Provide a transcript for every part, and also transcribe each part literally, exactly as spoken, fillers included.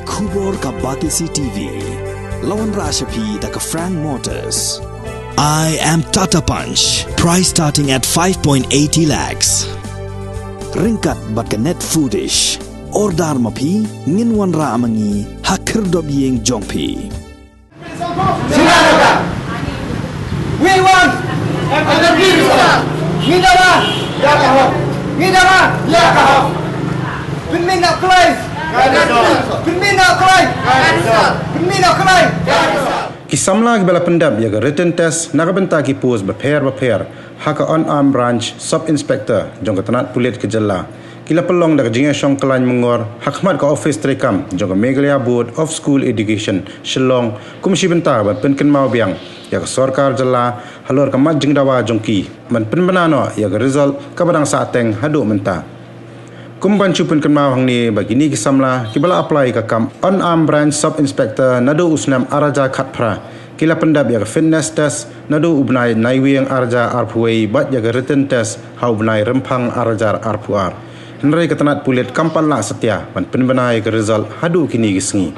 Khubor ka Batesi T V. La wanrah sha phi da ka Frank Motors. I am Tata Punch. Price starting at five point eighty lakhs. Ryngkat bad ka Net Foodish. Order ma phi, ngin wanrah ma ngi ha khyrdop ïing jong phi. We want N P P. Ngi dawa. Ya ka hok. Ngi dawa. Ya ka hok. Pynmih na kloi. Pynmih na kloi. Pynmih na kloi. Ki samla kiba la pyndep ïa ka written test na ka bynta ki post bapher bapher ha ka Onam Branch Sub Inspector jong ka tnat pulit ka jylla ki la pynlong da ka jingïashong khlaiñ myngor ha khmat ka ophis treikam jong ka Meghalaya Board of School Education, Shillong, kum shi bynta ban pynkynmaw biang ïa ka sorkar jylla halor ka mat jingdawa jong ki ban pynbna noh ïa ka result kaba dang sahteng haduh mynta. Kum ban shu pynkynmaw hangne ba kine ki samla kiba la apply ka kam Onam Branch Sub Inspector naduh u snem ar hajar khatphra, ki la pyndep ïa ka fitness test naduh u bnai Naiwieng ar hajar arphew wei bad ïa ka written test ha u bnai Rymphang ar hajar arphew ar. Hynrei ka tnat pulit kam pat lah satia ban pynbna ïa ka result haduh kine ki sngi.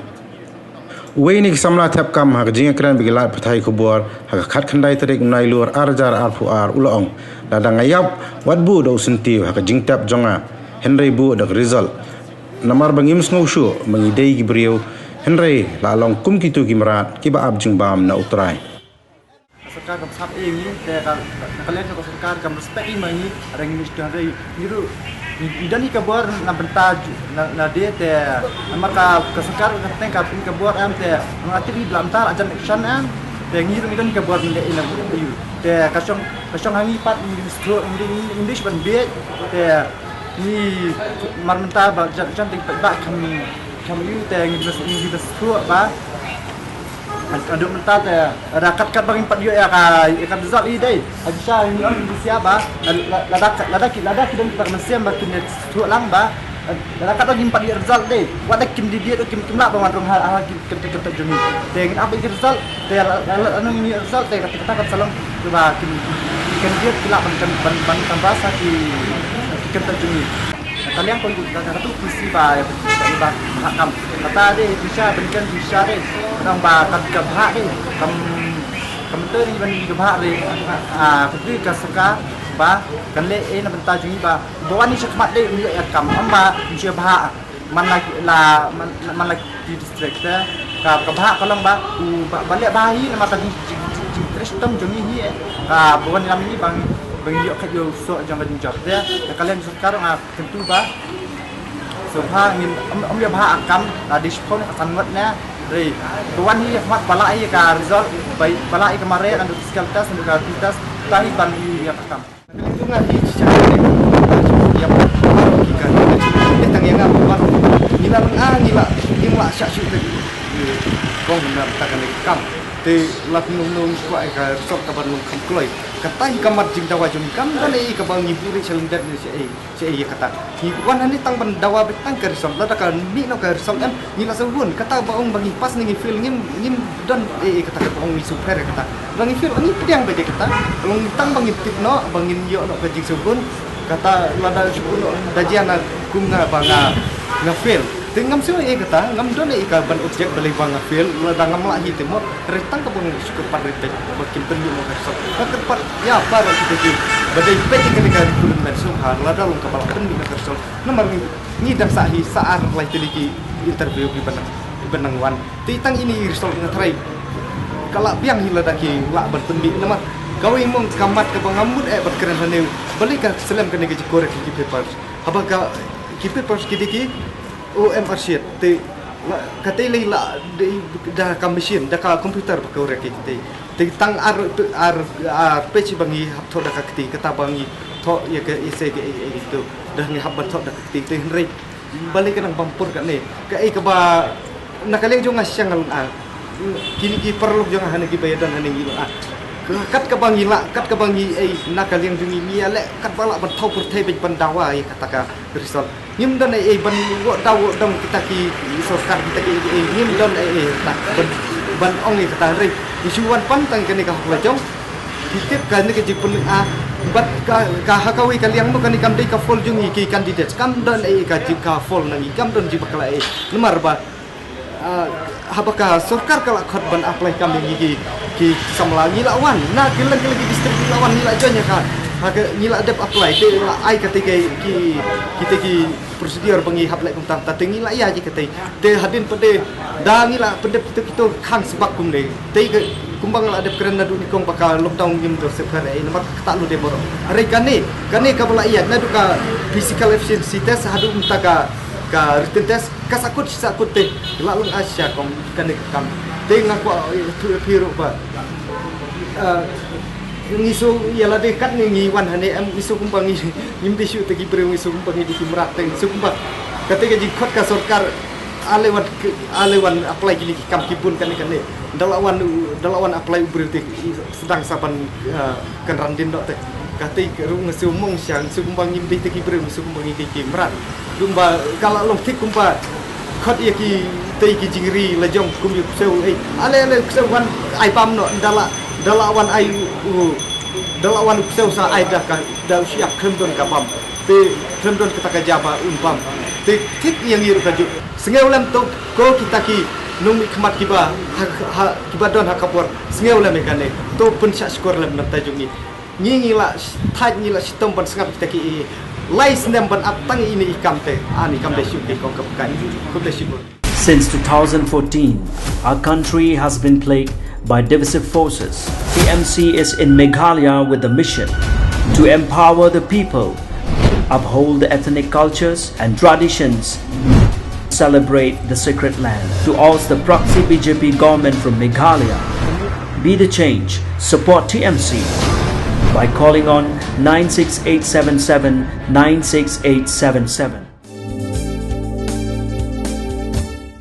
Uwei na ki samla thep kam ha ka jingïakren bad ki lad pathai khubor ha ka khatkhyndai tarik u Nailur ar hajar arphew ar u la ong, lada nga ïap, wat buh da u syntiew ha ka jingthep jong nga, hynrei buh da ka result. Namar ba ngim sngew shuh ba ngi dei ki briew, hynrei la long kum kito ki mrad kiba ap jingbam na U Trai. Ka sorkar kam sap ïa ngi, te ka, ka, ka liang ka sorkar kam respect ïa ngi, hynrei ngi mih sdang hynrei ngi ruh ngi, ngi don ïa ka bor na bynta ju-, na, na de te namar ka, ka sorkar ka teng ka pynïaid ka bor em te namar ka tip ïa la mynta la jan election em te ngi ruh ngi don ïa ka bor ngi leh ïa la ïa te ka shong, ka shong ha ngi pat ngi stroh ngi, ngi, ngi, ngi ban bieit te ngi mar mynta ba jan election te ba kham, kham ïa te ngi, ngi, ngi stroh ba Haduh mynta te, lada kat kat ba ngin pat ïoh ïa ka, ïa ka result i dei. Haji Shah, ngi ong Haji Shah ba, la-, la-, lada, lada ki, lada ki don kita ka mynsiem ba kin ïa shuh lang ba, lada kat ba ngin pat ïoh result dei. Wat da kim dei dei kim, kim lah ba wan rung ha, ha ki kynta, kynta jong ngi. Te ngin ap ïa ka result, te la, la, la, la ngin ïoh result te kata, kata kan sa long ba kim, kim dei ki lah ban, ban, ban, ban canvass ha ki, ki kynta jong ngi. Ka liang ko ka, ka tu P C ba, ba, ba, ba, kam. Kata de, Trisha, berikan Trisha de. Kadang ba, ka, ka bhah de. Kam, kam tu ni ban ka bhah de. Ah, ka tu ka saka ba, kan leh eh na bynta jong ngi ba. Ba wan ni shakmat de, ni ya kam. Am ba, ni sha bhah. Man la, la, man, man la ki district te. Ka, ka bhah ka long ba, u ba, ba leh bha hi, nama ka jing, jing, jing, jing, tres tom jong ngi hi, eh. Ka, ba wan ni lam ni bang, bang ïoh ka ïoh so jong ka jing job te. Ka liang sorkar nga Tentu ba. So bha ngin ym, ym ïa bha akam la dish phone ka san ngot ne. Re. Tuan hi mat bala hi ka result bai bala hi ka mare kan physical test kan ka test tahi ban hi ïa akam. Itu nga hi chicha ni. Ïa ba ki kan. Ni tang ïa nga ba. Ni la nga ni la ni la sha shu te. Kong na ta kan kam. Te la nung nung kwa ka result ka ban nung kam kloi. Ka tahi ka mat jingdawa jong kam kan ei ka ba ngi buri shalung dat ni si ei. Sha ïa kata. Ngi wan hani tang ban dawa beit tang ka result. Lada ka mih noh ka result em. Ngi la sngewbha kata ba ong ba ngi pass ne ngi fail ngim, ngim don eh, eh, kata ka ba ong ngi sngewbha kata. Ba ngi fail ngi pdiang beit kata. Long tang ba ngi tip noh ba ngin ïoh noh ka jingsngewbha. Kata lada sngewbha noh da jia na kum nga ba nga, nga fail. Te ngam sngewbha eh kata, ngam don eh ka ban object balei ba nga fail. Lada ngam lah hi te mo. Re tang ka ba ngi shu kyrpad re peit ba kim pynmih noh ka result. Ka kyrpad ïa baroh kita ki ba dei peit ïa kane ka recruitment sngewbha lada long kaba lah pynmih noh ka result. Namar ngi, ngi dang sah hi sah ar lai tylli ki interview ki ban, ki ban nang wan. Te tang ine i result nga tharai ka lah biang hi lada ki lah ban pynmih namar kawei mong ka mat kaba ngam mut eh ban kren hane balei ka slem kane ka jingkor ki papers. Haba ka ki papers ki dei ki O M R sheet te la, ka tei lei la dei da ka machine, da ka computer ba ka rek ki tei. Te tang ar, ar, ar page ba ngi hap thoh da ka kti, kata ba ngi thoh ïa ka essay ka ei, ei, tu. Da ngi hap ban thoh da ka kti, te hynrei. Balei ka nang bam pur kane. Ka ei ka ba, na ka liang jong nga siang ngal a. Kini ki paralok jong nga hane ki ba ïa don hane ngi a. Ka, kat ka ba ngi la, kat ka ba ngi ei, na ka liang jong ngi ngi ïa leh, kat ba la ban thoh pur thei bad ban dawa ïa kata ka result. Ngim don ei ei ban wad daw wad dong kita ki sorkar kita ki ei ei ngim don ei ei ta ban, ban ong ei kata re. Issue wan pan tang kane ka hok la jong. Ki tip kane ka jingpynlong a bat ka, ka ha kawei ka liang mo kane kam dei ka fault jong i ki candidate. Kam don ei ei ka jing ka fault nang i kam don jing bakla ei. Namar ba Ah, haba ka sorkar ka la khot ban apply kam ïa ngi ki, ki samla ngi la wan, na ki leng ki leng ki district ngi la wan, ngi la join ïa ka. Ha ka ngi la dep apply te la ai kata ki, ki, kita ki procedure ba ngi hap leh kumta, te ngi la ïa ji kata. Te hadien pat de da ngi la pyndep kita kita khang sbak kumne. Te ka kumba nga la dep kren naduh nyngkong ba ka lockdown ngim dor sep kare namar kata lu de boro. Hynrei kane, kane kaba la ïa naduh ka physical efficiency test haduh mynta ka, ka written test, ka sakut sakut te la long asha kong kane ka kam. Te nga kwah, eh, tu phi ruh ba, eh, ngi so ïa lade katne ngi wan hane em ngi so kumba ngi, ngim dei shu te ki briew, ngi so kumba ngi dei ki mrad, te ngi so kumba kata ka jingkhot ka sorkar. Ale wan, ale wan apply kine ki kam ki bun kane kane. Da la wan, da la wan apply u briew te sdang sa ban, eh, kynran dien noh te. Kata ka ruh nga shu mong sha, nga shu kumba ngim dei te ki briew, nga shu kumba ngi dei ki mrad. Kumba ka la long thik kumba khot ïa ki tei ki jingri la jong kum ïa u ksew, eh, ale ale u ksew wan ai bam noh, da la, da la wan ai u, u, da la wan u ksew sa ai da ka, da u shyiap khlem don ka bam. Te khlem don kata ka jia ba un bam. Te thik ïa ngi ruh ka juk. Sngewlem to ko kita ki nongmihkhmat kiba ha, ha, kiba don ha ka por. Sngewlem ïa kane. To pynshah shkor lem na ta jong ngi. Ngi ngi la thait ngi la shitom ban sngap kita ki i. Lai snem ban ap tang ine i kam te. Ani kam dei shu ki kong ka pkai. Khublei shibun. Since two thousand fourteen, our country has been plagued by divisive forces. T M C is in Meghalaya with the mission to empower the people, uphold the ethnic cultures and traditions, celebrate the sacred land. To oust the proxy B J P government from Meghalaya, be the change, support T M C by calling on nine six eight seven seven nine six eight seven seven.